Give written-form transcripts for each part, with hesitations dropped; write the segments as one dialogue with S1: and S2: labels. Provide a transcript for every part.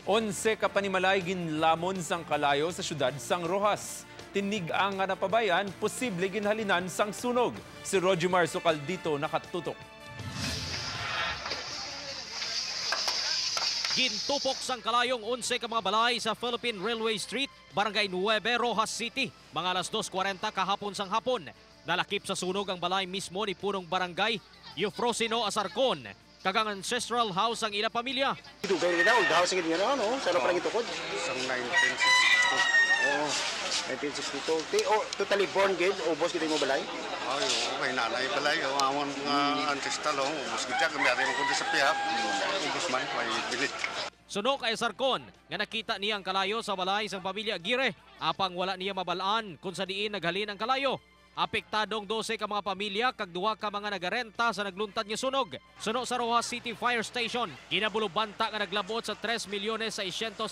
S1: 11 ka panimalay ginlamon sang kalayo sa syudad sang Roxas. Tinig-ang nga napabayan, posible ginhalinan sang sunog. Si Rogimar Socaldito nakatutok.
S2: Gintupok sang kalayong 11 ka mga balay sa Philippine Railway Street, Barangay 9, Roxas City. Mga alas 2:40 kahapon sang hapon. Nalakip sa sunog ang balay mismo ni punong barangay Eufrosino Asarcon kag ang ancestral house ang ila pamilya.
S3: Dugay na old house gid nga no, sa ano parang itukod?
S4: Sang 1962.
S3: Oo, 1962. Ti oh, totally born gid, ubos gid mo balay.
S4: Ay, oo, kay nanay balay, o amon mga ancestral, oh, ubos gid siya, kami mo kundi sa pihak, ubos man, may bilit.
S2: Suno kay Sarcon nga nakita niya ang kalayo sa balay sang pamilya Aguirre apang wala niya mabalaan kung sa diin naghalin ang kalayo. Apektadong 12 ka mga pamilya kag duha ka mga nagarenta sa nagluntad nga sunog. Suno sa Roxas City Fire Station, ginabulubanta nga naglabot sa 3,650,000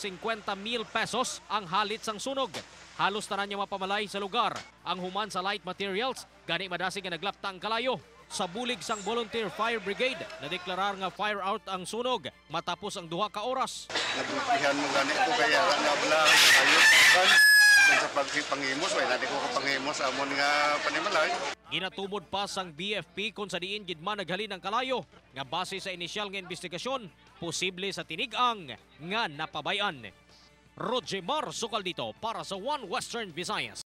S2: pesos ang halit sang sunog. Halos tanan niya mapamalay sa lugar. Ang human sa light materials, gani madasig nga naglapta ang kalayo. Sa bulig sang Volunteer Fire Brigade, nadeklarar nga fire out ang sunog matapos ang 2 ka oras.
S4: Nagutihan mo gani ko kaya nga bala ayot kan. Kung sa pagpangimos, wala di ko kapangimos amon nga panimalay.
S2: Ginatumod pa sang BFP kung sa diin gid man naghalin ang kalayo nga base sa inisyal nga investigasyon, posible sa tinig-ang nga napabayan. Roger Mar Socaldito para sa One Western Visayas.